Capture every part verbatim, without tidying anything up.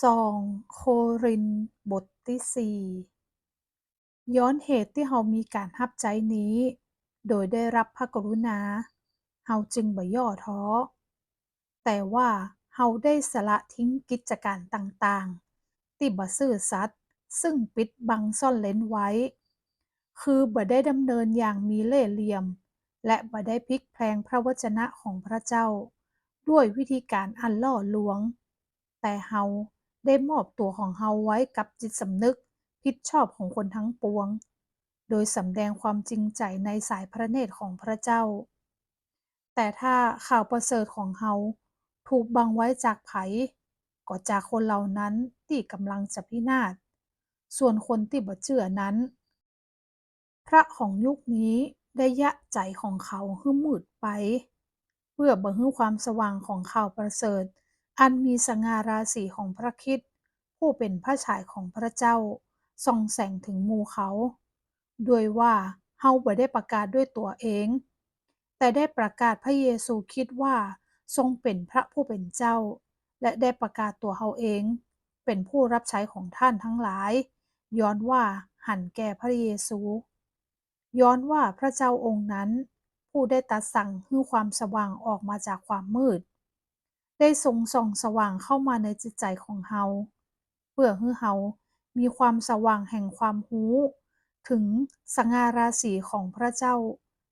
สองโครินธ์บทตี้สี่ ย้อนเหตุตี้เฮามีก๋านฮับใจ๊นี้ โดยได้ฮับพระกรุณา เฮาจึงบ่ย่อท้อ แต่ว่าเฮาได้สละทิ้งกิจก๋านต่างๆ ตี้บ่ซื่อสัตย์ ซึ่งปิดบังซ่อนเร้นไว้ คือบ่ได้ดำเนินอย่างมีเล่ห์เหลี่ยม และบ่ได้พลิกแพลงพระวจนะของพระเจ้า ด้วยวิธีก๋านอันล่อลวง แต่เฮาได้มอบตั๋วของเฮาไว้กับจิตสำนึกผิดชอบของคนทั้งปวง โดยสำแดงความจริงใจ๋ในสายพระเนตรของพระเจ้า แต่ถ้าข่าวประเสริฐของเฮาถูกบังไว้จากใผ ก็จากคนเหล่านั้นตี้ก่ำลังจะพินาศ ส่วนคนตี้บ่เจื้อนั้น พระของยุคนี้ได้เยียะใจ๋ของเขาหื้อมืดไป เปื้อบ่หื้อความสว่างของข่าวประเสริฐ อันมีสง่าราศีของพระคริสต์ ผู้เป๋นพระฉายของพระเจ้า ส่องแสงเถิงหมู่เขา ด้วยว่าเฮาบ่ได้ประกาศด้วยตั๋วเอง แต่ได้ประกาศพระเยซูคริสต์ว่าทรงเป๋นพระผู้เป๋นเจ้า และได้ประกาศตั๋วเฮาเอง เป๋นผู้ฮับใจ๊ของต้านตังหลาย ย้อนว่าหันแก่พระเยซู ย้อนว่าพระเจ้าองค์นั้น ผู้ได้ตรัสสั่งหื้อความสว่างออกมาจากความมืด ได้ทรงส่องสว่างเข้ามาในจิตใจ๋ของเฮา เปื้อหื้อเฮามีความสว่างแห่งความฮู้เถิงสง่าราศีของพระเจ้า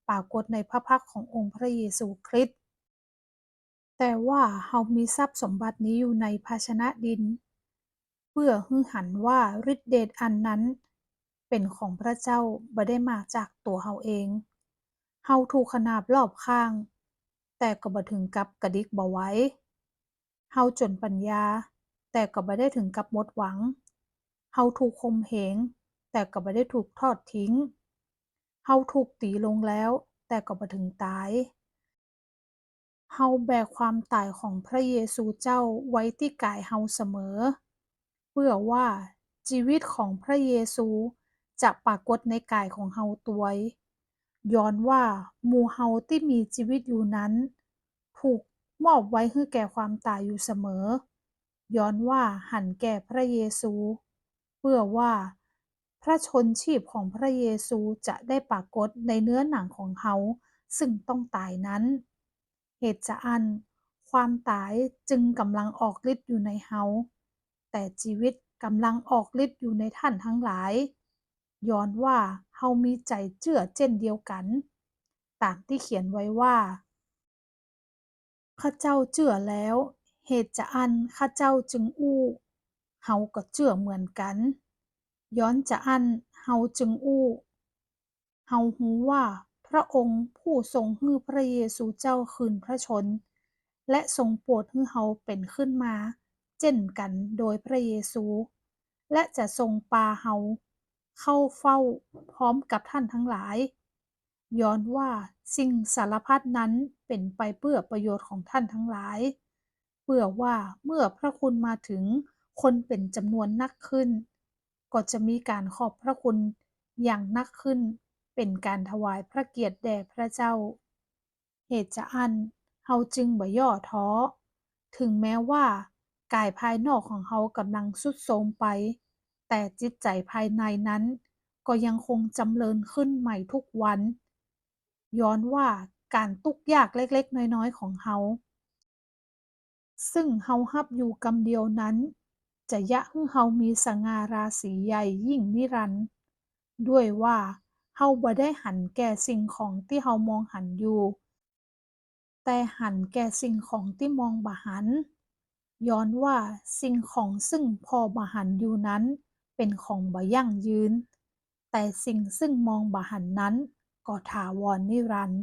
ปรากฏในพระพักตร์ขององค์พระเยซูคริสต์ แต่ว่าเฮามีทรัพย์สมบัตินี้อยู่ในภาชนะดิน เปื้อหื้อหันว่าฤทธิ์เดชอันนั้นเป๋นของพระเจ้า บ่ได้มาจากตั๋วเฮาเอง เฮาถูกขนาบรอบข้าง แต่ก็บ่เถิงกับกระดิกบ่ไหว เฮาจ๋นปั๋ญญา แต่ก็บ่ได้เถิงกับหมดหวัง เฮาถูกข่มเหง แต่ก็บ่ได้ถูกทอดทิ้ง เฮาถูกตี๋ลงแล้ว แต่ก็บ่เถิงต๋าย เฮาแบกความต๋ายของพระเยซูเจ้าไว้ตี้ก๋ายเฮาเสมอ เปื้อว่าจีวิตของพระเยซูจะปรากฏในก๋ายของเฮาตวย ย้อนว่าหมู่เฮาตี้มีจีวิตอยู่นั้น ถูกมอบไว้หื้อแก่ความต๋ายอยู่เสมอ ย้อนว่าหันแก่พระเยซู เปื้อว่าพระชนม์ชีพของพระเยซูจะได้ปรากฏในเนื้อหนังของเฮา ซึ่งต้องต๋ายนั้น เหตุจาอั้นความต๋ายจึงก่ำลังออกฤทธิ์อยู่ในเฮา แต่จีวิตก่ำลังออกฤทธิ์อยู่ในต้านตังหลาย ย้อนว่าเฮามีใจ๋เจื้อเจ้นเดียวกั๋น ต๋ามตี้เขียนไว้ว่า ข้าเจ้าเจื้อแล้ว เหตุจาอั้นข้าเจ้าจึงอู้ เฮาก็เจื้อเหมือนกั๋น ย้อนจาอั้นเฮาจึงอู้ เฮาฮู้ว่าพระองค์ผู้ทรงหื้อพระเยซูเจ้าคืนพระชนม์ และทรงโปรดหื้อเฮาเป๋นขึ้นมาเจ้นกั๋นโดยพระเยซู และจะทรงปาเฮาเข้าเฝ้าพร้อมกับต้านตังหลาย ย้อนว่าสิ่งสารพัดนั้นเป๋นไปเปื้อประโยชน์ของต้านตังหลาย เปื้อว่าเมื่อพระคุณมาเถิงคนเป๋นจ๋ำนวนนักขึ้น ก็จะมีก๋านขอบพระคุณอย่างนักขึ้น เป๋นก๋านถวายพระเกียรติแด่พระเจ้า เหตุจาอั้นเฮาจึงบ่ย่อท้อ เถิงแม้ว่าก๋ายภายนอกของเฮาก่ำลังทรุดโทรมไป แต่จิตใจ๋ภายในนั้นก็ยังคงจ๋ำเริญขึ้นใหม่ทุกวัน ย้อนว่าก๋านตุ๊กยากเล็กๆ น้อยๆ ของเฮา ซึ่งเฮาฮับอยู่กำเดียวนั้น จะเยียะหื้อเฮามีสง่าราศีใหญ่ยิ่งนิรันดร์ ด้วยว่าเฮาบ่ได้หันแก่สิ่งของตี้เฮามองหันอยู่ แต่หันแก่สิ่งของตี้มองบ่หัน ย้อนว่าสิ่งของซึ่งผ่อบ่หันอยู่นั้นเป๋นของบ่ยั่งยืน แต่สิ่งซึ่งมองบ่หันนั้นก็ถาวรนิรันดร์